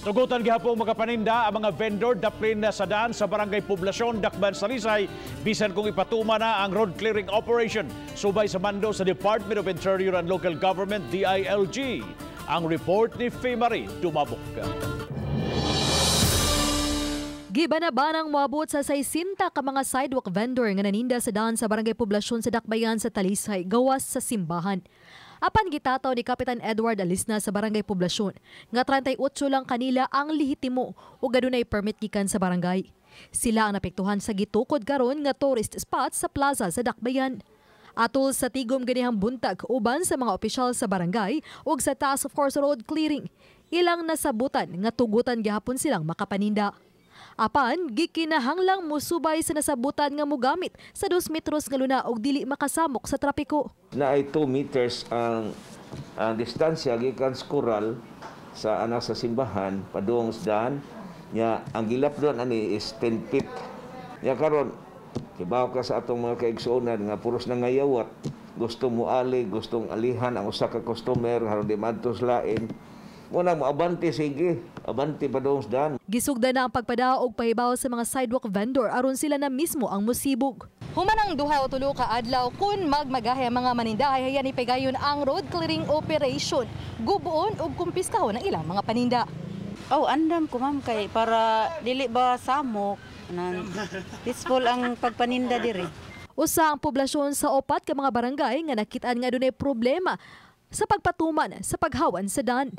Tugutan gihapon makapaninda ang mga vendor daplin na sa daan sa Barangay Poblasyon, Dakban, Talisay, bisan kung ipatuma na ang road clearing operation subay sa mando sa Department of Interior and Local Government, DILG. Ang report ni Marie Dumabok. Gibanabanang moabot sa 60 ka mga sidewalk vendor nga naninda sa daan sa Barangay Poblasyon sa Dakbayan sa Talisay, gawas sa simbahan. Apan gitataw ni Kapitan Edward Alisna sa Barangay Poblasyon nga 38 lang kanila ang lehitimo ug adunay permit gikan sa barangay. Sila ang napektuhan sa gitukod karon nga tourist spot sa plaza sa Dakbayan. Atol sa tigom ganihang buntag uban sa mga opisyal sa barangay ug sa Task Force Road Clearing, ilang nasabutan nga tugutan gihapon silang makapaninda. Apan gikinahanglang musubay sa nasabutan nga mugamit sa 2 metros nga luna og dili makasamok sa trapiko. Naay 2 meters ang distansya gikan sa kural sa anak sa simbahan padung sa daan nya. Ang gilapdon ani is 10 feet. Nya karon, kibaw ka sa atong mga kaigsuonan nga puros na ngayawat, gusto mo ali, gustong alihan ang usa ka customer aron di madto sa lain mo na moabante, sige, abante padung sa daan. Gisugdan na ang pagpadaog pahibaw sa mga sidewalk vendor aron sila na mismo ang musibog. Human ang 2 o 3 ka adlaw, kun magmagahe ang mga manindahay, hayan ipigayon ang road clearing operation. Guboon ug kumpiskahon ang ilang mga paninda. Oh, andam ko, ma'am, kay para dili ba samok nan, peaceful ang pagpaninda diri. Usa ang poblasyon sa opat ka mga barangay nga nakitaan nga adunay problema sa pagpatuman sa paghawan sa dan.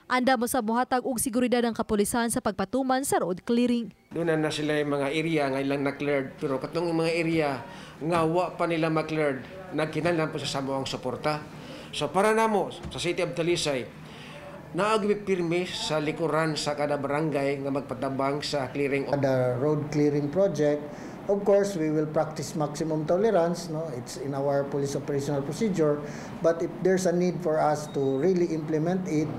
Andam sa muhatag og seguridad ang kapulisan sa pagpatuman sa road clearing. Doon na sila yung mga area nga ilang na-cleared, pero katong mga area nga wa pa nila ma-cleared, nagkinahanglan po sa samoang suporta. So para namo sa City of Talisay, naa gyud pirmi sa likuran sa kada barangay nga magpatabang sa clearing. The road clearing project, of course, we will practice maximum tolerance. No, it's in our police operational procedure. But if there's a need for us to really implement it,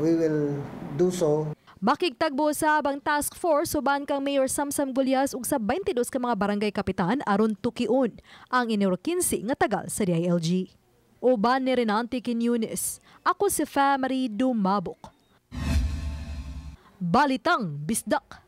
we will do so. Makigtagbo sa abang task force uban kang Mayor Samsam Gullas ug sa 22 ka mga barangay kapitan aron tukion ang Enero 15 nga tagal sa DILG. Uban ni Renante Quiñones, ako si Family Dumabok. Balitang Bisdak.